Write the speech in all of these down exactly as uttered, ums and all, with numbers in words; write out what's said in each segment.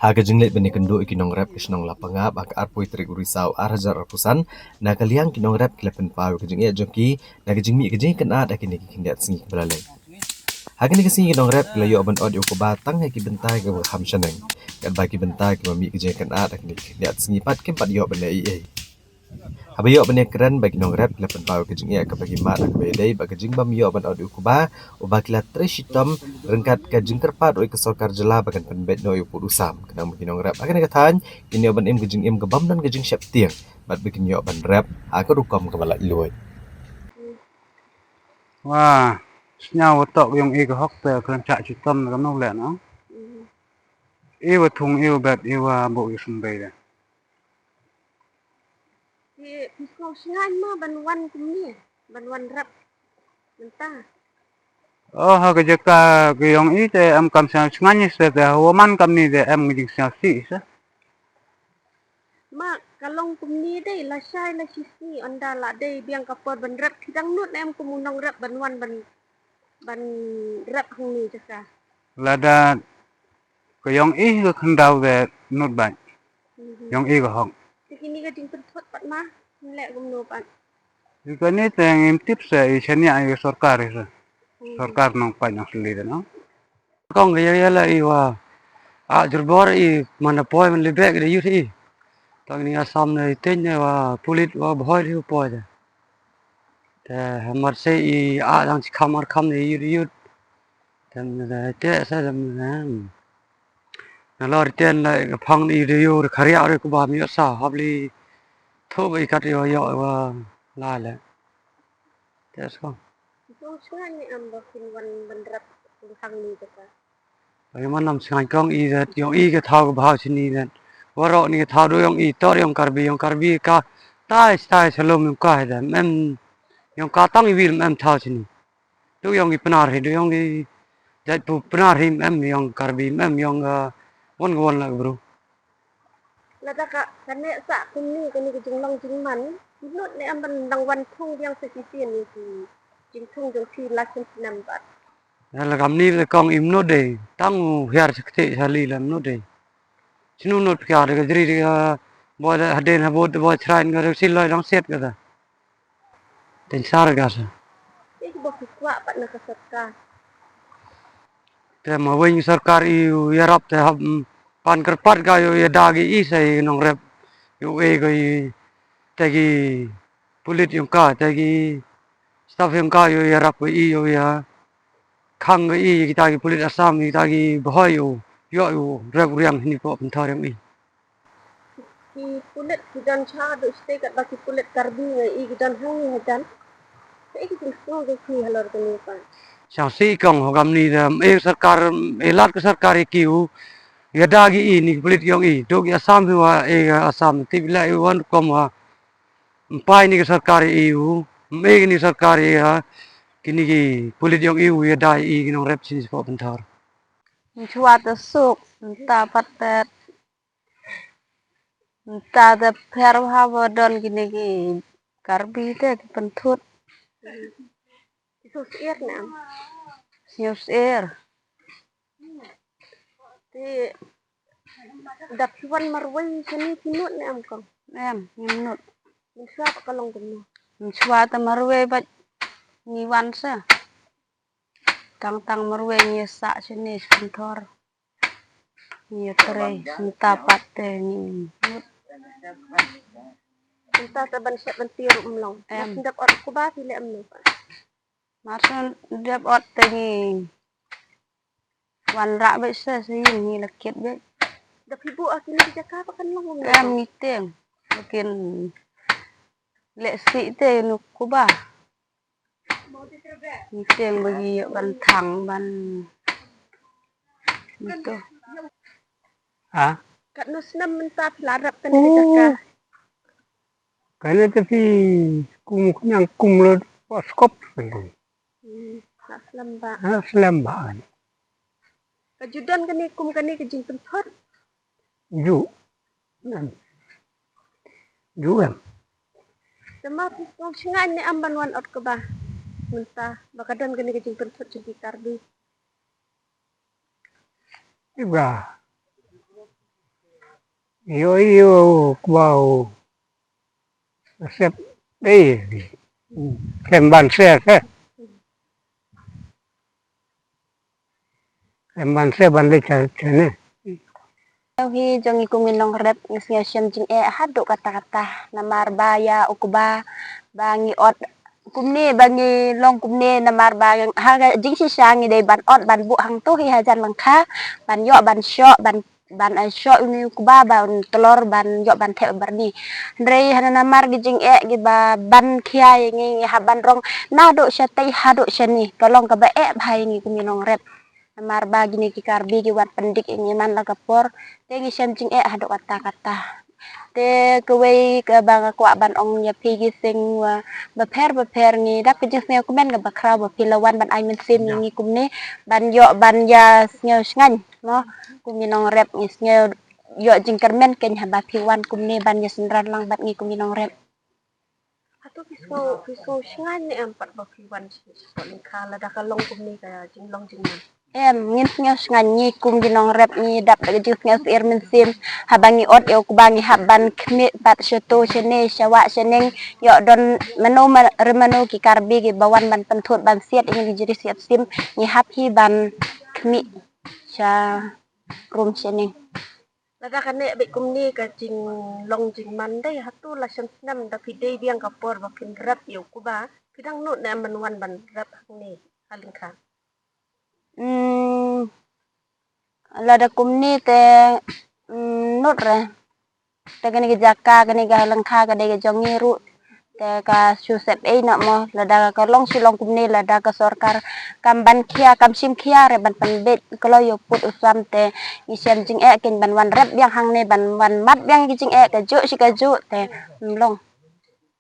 Ha ka jingleit ban ïakynduh ïa ki nongrep ka shnong Lapangap ha ka arphew tarik u Risaw ar hajar arphew san, na ka liang ki nongrep ki la pynpaw ïa ka jingeh jong ki na ka jingmih ka jingkynad ha kine ki khyndiat sngi kiba la leit. Ha kine ki sngi ki nongrep ki la ïoh ban ot ïa u kba tang ha ki bynta kiba kham shaneng, katba ki bynta kiba mih ka jingkynad ha kine ki khyndiat sngi pat kim pat ïoh ban leh ei ei. Haba ïoh ban ïakren bad ki nongrep ki la pynpaw ïa ka jingeh kaba ki mad ha kaba ïadei bad ka jingbym ïoh ban ot ïa u kba uba ki la trei shitom ryngkat ka jingkyrpad ruh ïa ka sorkar jylla ba kan pynbeit noh ïa u pud u sam. Khnang ba ki nongrep ha kane ka thaiñ kin ïoh ban im ka jingim kabym don ka jingsheptieng bad ba kin ïoh ban rep ha ka rukom kaba laitluid. Wa sñiaw wa tok yong i ka hok te khlem chah chitom na ka nong leh no. I wa thung i wa bet i wa bok i sum bei de. Ki phi sngew sngain ma ban wan kumne, ban wan rep mynta. Oh, ha ka jaka ka yong i te em kam sngew sngain i se te ha wa man kam ni te em ka jingsngewsih i se. Ma ka long kumne dei, lashai lashisngi ynda la dei biang ka por ban rep, ki dang nud em kum u nongrep ban wan ban, ban rep hangne jaka. Lada ka yong i ka khyndaw de nud bad. Mhm. Yong i ka hok. Te kini ka jingpynthut pat ma, leh kumno pat. I kani te ngim tip se i shania i sorkar i se. Mhm. Sorkar nong pait nong sli de no. Kong ka ïa ïa la i wa a jurbor i man da poi man libek de yut i. Tang ni Assam ne i teng ne wa pulit wa bhoi de poi de. Te hamar se i a dang chi khamar kham ne yut yut. Tem ne te sa tem ne. Na lor ten la ka phang i de yu khariak re ku ba mi sa hap li. Tho ba i kat yo yo wa la le. Te so. Song sngain ni am ba kin wan ban rep kin khang ni jaka. Ai man nam sngain kong i dat yong i ka thaw ka bhaw sini dat. Warok ni ka thaw do yong i tor yong Karbi yong Karbi ka tai tai salom yong ka dan em yong ka tang i wil em thaw sini. Tu yong i Pnar hi du yong i jait pu Pnar hi em yong Karbi em yong ka won ka won la ka bru. Lada ka kane sa kumni kani ka jinglong jingman ki nud ne am ban dang wan thung biang sa ki sien ni ki jingthung jong ki la sien sinem bat. Ya la kamni le kong im nud de tang u hiar sa kete sa li la nud de. Sinu nud pia de ka jri de ka bo de haden ha bot de bo chrain ka de siloi dang set ka da. Tensar ka sa. Ih ba ki kwah pat na ka sorkar. Te ma weng sorkar i u yarap te hap pan kyrpad ka yu ya da ki i sa i nong rep yu e ko i te ki pulit yung ka te ki staff yung ka yu yarap ko i yu ya khang ko i kita ki pulit Assam kita ki bhoi yu yu yu rep riang hini po pynthor yung i. Ki pulit ki don cha du state kat ba ki pulit Karbi ngai i ki don hang ni hajan. Ka i ki jingsu ki ki halor ka ni pa. Chang si kong ho kam ni da e sarkar e lat ka sarkar i ki u ya da gi i ni ki pulit yong i do gi Assam hi wa e ga Assam ti bila i wan kom wa mpai ni ka sarkar i u me ni sarkar i ha ki ni ki pulit yong i u ya da i ki nong rep sin si po pynthor. Nchwa ta suk nta pat tet. Nta te pher bha ba don kine ki Karbi te ki pynthut. Ki sngewsyier ne em? Sngewsyier. Te da phi wan marwei shane phi nud ne em kong? Em, ngim nud. Mynshuwa ba ka long kumno? Mynshuwa te marwei bad ngi wan sa. Tang tang marwei ngi sah shane shi pynthor. Ngi trei, nta pat te ngi mut. Nta te ban shet ban tiar um long. Em. Mas ndep ot kuba phi le em no. Mas ndep ot te ngi wan rah bad se se yin ngi la kit bad. Da phi bu a kini ki jaka pa kan long um. Em ngi teng. Lakin le si te nu kuba. Ngi tieng ba ngi ïoh ban thang ban. Ngi to. Ha? Katno snem mynta phi la rep kane ka jaka? Kane te phi kum kñiang kum lo skop. Hmm, la slem ba. Ha, slem ba. Ka ju don kane kum kane ka jingpynthut. Ju. Em. Ju em. Te ma phi sngewsynei ne em ban wan ot kaba mynta ba ka don kane ka jingpynthut jong ki Karbi. Iba. Ïoh ïoh kwah sep dei. Khlem ban sep sep. Khlem ban sep ban leit sha sene. Ïa hi jong ngi kum ngi nongrep ngi sngew shem jingeh haduh katta katta. Namar ba ïa u kba ba ngi ot kumne ba ngi long kumne namar ba ha ka jingshisha ngi dei ban ot ban buh hangto hi hajan lyngkha ban ïoh ban shoh ban ban ai shoh uni u kba ban tlor ban ïoh ban thep barni. Hynrei hana namar ki jingeh kiba ban khia ïa ngi ngi hap ban rong naduh shatei haduh shane ka long kaba eh bha ïa ngi kum ngi nongrep. Namar ba kine ki Karbi ki wan pyndik ïa ngi man la ka por te ngi shem jingeh haduh katta katta. Te kawei kaba nga kwah ban ong ïa phi ki seng wa bapher bapher ngi dap ka jingsngew kmen kaba khraw ba phi la wan ban ai mynsiem ïa ngi kumne ban ïoh ban ïa sngew sngaiñ mo kum ngi nongrep ngi sngew ïoh jingkyrmen kein haba phi wan kumne ban ïa synran lang bad ngi kum ngi nongrep. Hato phi sngew phi sngew sngaiñ ne em pat ba phi wan sha sha lyngkha lada ka long kumne ka jinglong jingman. Em ngin sngew sngaiñ ngi kum ki nongrep ngi dap da ka jingsngew syier mynsiem haba ngi ot ïa u kba ngi hap ban khmih pat shato shane sha wah shaneng ïoh don mano ma- re mano ki Karbi kiba wan ban pynthut ban siat ïa ngi ki jri siat sim ngi hap hi ban khmih sha rum shaneng. Lada ka neh beit kumne ka jinglong jingman dei hato la shem snem da phi dei biang ka por ba phin rep ïa u kba phi dang nud ne em ban wan ban rep hangne ha lyngkha. Hmm, lada kumne te hmm, nud re. Te kane ka jaka kane ka lyngkha ka dei ka jong ngi ruh. Te ka shu sep ei noh mo lada ka long shu long kumne lada ka sorkar kam ban khia kam shim khia re ban pynbeit kloi ïa u pud u sam te ngi shem jingeh kein ban wan rep biang hangne ban wan mad biang ki jingeh kajuh shi kajuh te ym long.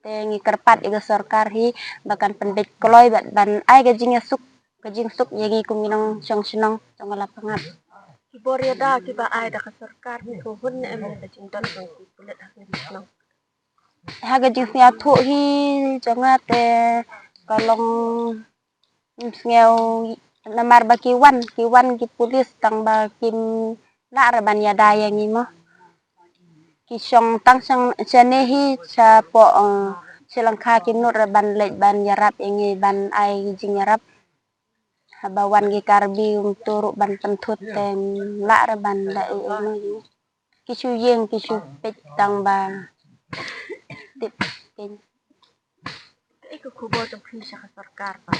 Te ngi kyrpad ïa ka sorkar hi ba kan pynbeit kloi bad ban ai ka jingïasuk ka jingsuk ïa ngi kum ngi nongshong shnong jong ka Lapangap. Ki bor ïada kiba ai da ka sorkar hi ko hun ne em ïa ka jingdon jong ki pulit ha ka shnong. Ha ka jingsngewthuh hi jong nga te ka long ym sngew namar ba ki wan ki wan ki pulit tang ba kim lah re ban ïada ïa ngi mo. Ki shong tang shane hi shapoh sha lyngkha kim nud re ban leit ban ïarap ïa ngi ban ai jingïarap. Haba wan ki Karbi um tu ruh ban pynthut te lah re ban da ei ei mo ïa ngi. Ki shu ïeng ki shu peit tang ba tip peit. Kaei ka khubor jong phi sha ka sorkar ba?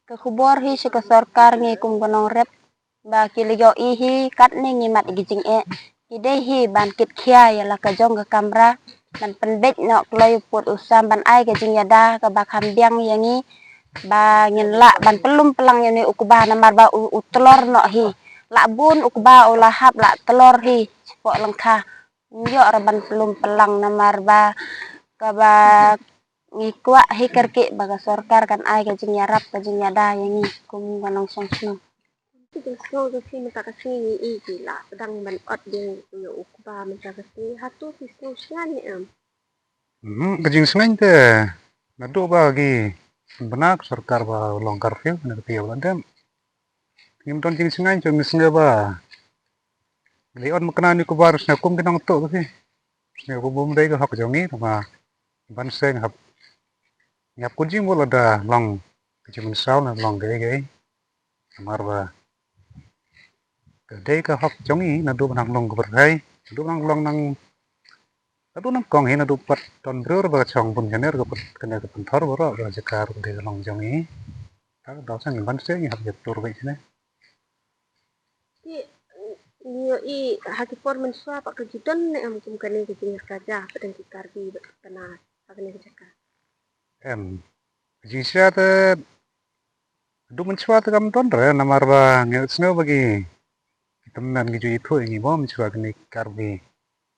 Ka khubor hi sha ka sorkar ngi kum ka nongrep ba ki la ïohi hi katne ngi mad ki jingeh. Ki dei hi ban kit khia ïa la ka jong ka kamra ban pynbeit noh kloi u pud u sam ban ai ka jingïada kaba kham biang ïa ngi ba ngin lah ban pynlum pynlang ïa une u kba namar ba u, u tlor noh hi. Lah bun u kba u la hap lah tlor hi shapoh lyngkha. Ym ïoh re ban pynlum pynlang namar ba kaba ngi kwah hi kyrkieh ba ka sorkar kan ai ka jingïarap ka jingïada ïa ngi kum ka nongshong shnong. Ki jingsngew jong phi mynta ka sngi ngi i ki la pdang ban ot ding ïa u kba mynta ka sngi hato phi sngew sngaiñ ne em? Hmm, ka jingsngaiñ te naduh ba ki bna ka sorkar ba long curfew ne ka phi ïa u la dem. Ngim don jingsngaiñ jong ngi sngew ba ngi ot makna ni kubar sngew kum ki nongtuh ki. Sngew kum bym dei ka hok jong ngi ma ban seng hap. Ngi hap kun jingmut lada long ka jingmynsaw na long kaei kaei. Namar ba ka dei ka hok jong ngi naduh ba nang long ka pyrthei naduh ba nang long nang naduh nang kong hi naduh pat ton briew ba ka chong bun kane ka pat kane ka pynthor baroh ka jaka ka dei ka long jong ngi. Ka daw sa ngi ban seng ngi hap ïa tur beit ne. Ki ngi ïohi ha ki por mynshuwa pat ka ju don ne em kum kane ka jingïakajia pat dang ki Karbi bad ki Pnar ha kane ka jaka? Em, ka jingshisha te haduh mynshuwa te kam don re namar ba ngi sngew ba ki ki tymmen ki ju ithuh ïa ngi mo mynshuwa kine ki Karbi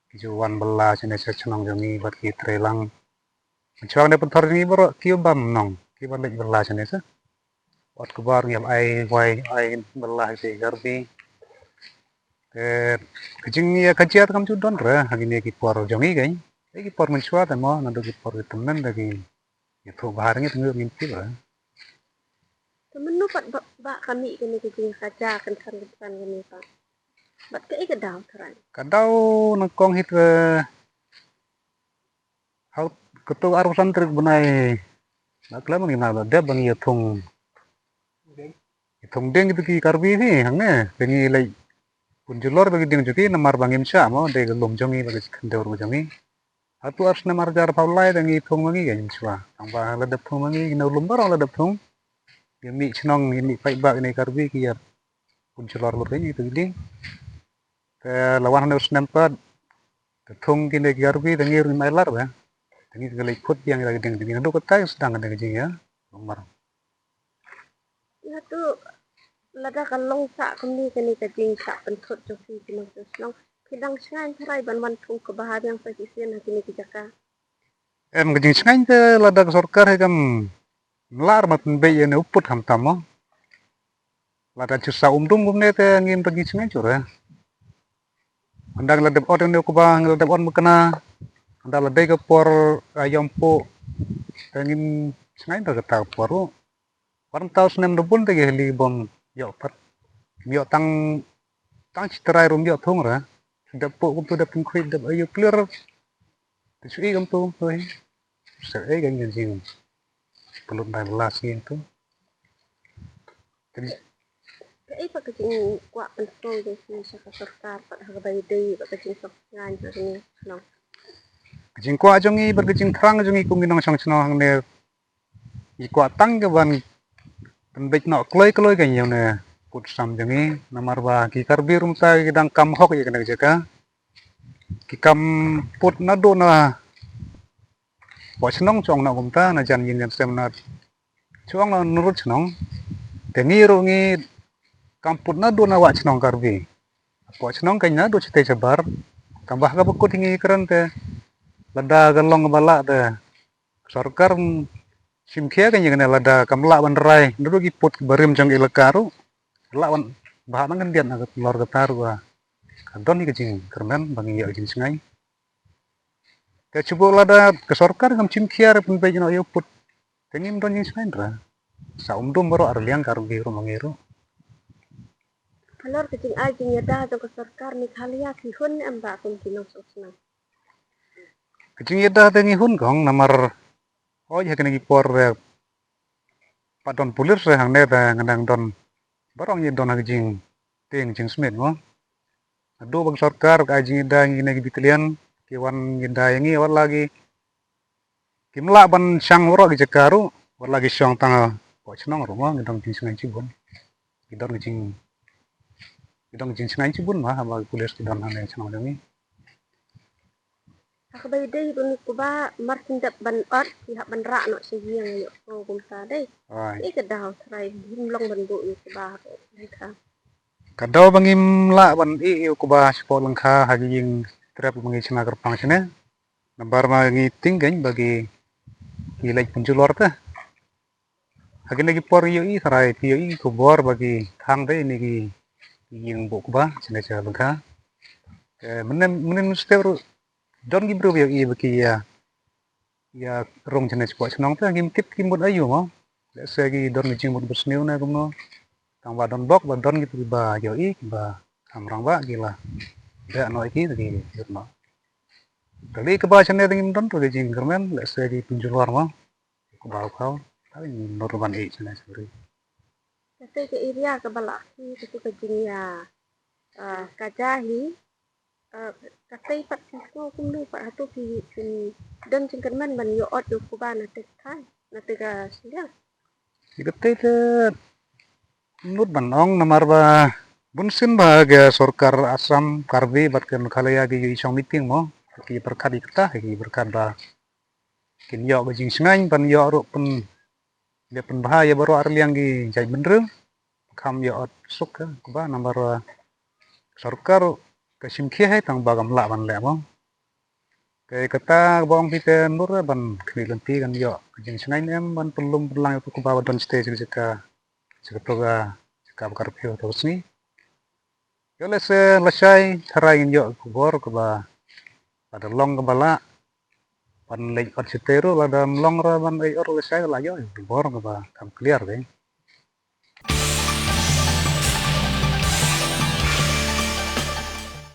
ki ju wan bylla shane sha shnong jong ngi bad ki trei lang. Mynshuwa kane pynthor jong ngi baroh ki bam nong ki ban leit bylla shane sha. Ot kbar ngi ïa ai wai ai bylla ha ki Karbi. Te ka jingïakajia te kam ju don re ha kine ki por jong ngi kein. Ki por mynshuwa te mo naduh ki por ki tymmen te ki ïathuh bha ngi te ngi ngim tip re. Te mynno pat ba, ba ka mih kane ka jingïakajia kynsan kynsan kane pat? Bad kaei ka daw trai? Ka daw nyngkong hi te, ha kato arphew san tarik bnai, na khlem ngi na la dep ba ngi ïa thung, ïa thung dieng ïa ki Karbi hi hangne, te ngi leit pynjulor ba ki dieng jong ki namar ba ngim shah mo, dei ka lum jong ngi bad ka khyndew ruh jong ngi. Hato ar snem ar hajar arphew lai te ngi thung ma ngi ka ngi shuwa. Tang ba la dep thung ma ngi, ki nongïalam baroh la dep thung. Ïa mih shnong, ïa mih paidbah ïa ki Karbi ki ïa pynjulor lut ïa ki dieng. Te la wan hangne u snem pat, te thung kine ki Karbi te ngi ruh ngim ailad ba. Te ngi ka leit khot ïa ngi la ki dieng, te ngi naduh kata sdang kane ka jingïa. Namar Ïa tu, lada ka long sah kumne kane ka jingshah pynthut jong phi ki nongshong shnong, phi dang shngaiñ tharai ban wan thung kaba ha biang sa shisien ha kine ki jaka? Em, ka jingshngaiñ te lada ka sorkar hi kam lah ban pynbeit ïa une u pud khamtam mo. Lada shu sah um dum kumne te ngim don jingshngaiñ shuh re. Ynda ngi la dep ot ïa une u kba, ngi la dep ot makna. Ynda la dei ka por, ah, ïoh ïa u pud, te ngim shngaiñ da kata ka por ruh. Wan tau snem da bun te ki hali bym ïoh pat. Ym ïoh tang, tang shi trai ruh ym ïoh thung re. Dep pud kumtu, dep pynkhwit, dep ayu clear. Te shu i kumtu, kumtu hi. Shu i ka jingpynlut dei la sngi kumtu. Kaei pat ka jingkwah pynsngew jong phi sha ka sorkar pat ha kaba ïadei bad ka jingsngewsih ha kane ka shnong? Ka jingkwah jong ngi bad ka jingthrang jong ngi kum ki nongshong shnong hangne, ngi kwah tang ka ban pynbeit noh kloi kloi ka ïa une u pud sam jong ngi, namar ba ki Karbi ruh mynta ki dang kam hok ïa kane ka jaka. Ki kam pud naduh na poh shnong, shu ong na kumta, na jan ïing jan sem, na shu ong na nurut shnong. Te ngi ruh ngi kam pud naduh na wah shnong Karbi. Poh shnong ka naduh shatei shabar. Tang ba ha kaba kut hi ngi kren te, lada ka long kaba lah te sorkar shim khia ka ïa kane, lada kam lah ban rai naduh ki pud barim jong ka elaka ruh, lah ban bha nang khyndiat na ka lor kata ruh, ka don hi ka jingkyrmen ba ngi ïoh ka jingshngaiñ. Te shu buh lada ka sorkar kam shim khia re pynbeit noh ïa u pud, te ngim don jingshngaiñ re. Sah um dum baroh arliang, Karbi ruh ma ngi ruh. Halor ka jingai jingïada jong ka sorkar Meghalaya, phi hun em ba kum ki nongshong shnong? Ka jingïada te ngi hun kong, namar oi ha kine ki por re pat don pulit re hangne, te nga dang don baroh ngi don ha ka jingtieng jingsmit mo. Naduh ba ka sorkar ka ai jingïada ïa kine ki battalion, ki wan ïada ïa ngi, wat la ki, kim lah ban shang baroh ki jaka ruh, wat la ki shong tang ha poh shnong ruh mo, ngi don jingshngaiñ shibun. Ngi don ka jing, ngi don jingshngaiñ shibun ma, haba ki pulit ki don hangne shnong jong ngi. Ha kaba ïadei bad une u kba, mar shu dep ban ot, ki hap ban rah noh sha ïing ïoh ko kumta dei. Ai. Kaei ka daw trai, ngim long ban buh ïa u kba hapoh lyngkha? Ka daw ba ngim lah ban ïeh ïa u kba shapoh lyngkha ha ki ïing trep ba ngi shna kyrpang shane. Namar ba ngi tieng kein ba ki, ki leit pynjulor te. Ha kine ki por ïohi tharai phi ïohi ki khubor ba ki thang te ïa kine ki ïing buh kba shane sha lyngkha. Te mynne, mynne mynstep ruh don ki briew ba ïohi ba ki ïa, ïa rung shane shapoh shnong te ngim tip ki mut aïu mo. Lehse ki don ki jingmut basniew ne kumno. Tang ba don bok ba don kiba ïohi, kiba kham rangbah, ki la beh noh ïa ki, te ki lut noh. Te lei kaba shane te ngim don ruh ka jingkyrmen, lehse ki pynjulor mo. Kaba u khaw, tang ngim nud ban ïeh shane sha ri. Kata ka area kaba la ki, kata ka jingïa, ah, kaja hi, ah, kata pat phi sngew kumno pat, hato phi, phin don jingkyrmen ban ïoh ot ïa u kba na te ka thaiñ, na te ka shiliang? Ïa kata te nud ban ong namar ba bunsien ba ka sorkar Assam, Karbi bad ka Meghalaya ki ïohi shong meeting mo, ki pyrkhat ïa kata, ki pyrkhat ba kin ïoh ka jingshngaiñ ban ïoh ruh pyn, leh pynbha ïa baroh arliang ki jaitbynriew. Kham ïoh ot suk ka kba namar, uh, sorkar ka shim khia hi tang ba kam lah ban leh mo. Te kata kaba ong phi te nud re ban khmih lynti kan ïoh ka jingshngaiñ em ban pynlum pynlang ïa u kba ba don shatei sha ka jaka, sha kato ka jaka ba curfew kato ka sngi. Ïoh lehse lashai tharai ngin ïoh ka khubor kaba, lada long kaba lah ban leit ot shatei ruh, lada ym long re ban leit ot ruh lashai la ïoh ka khubor kaba kham clear kein.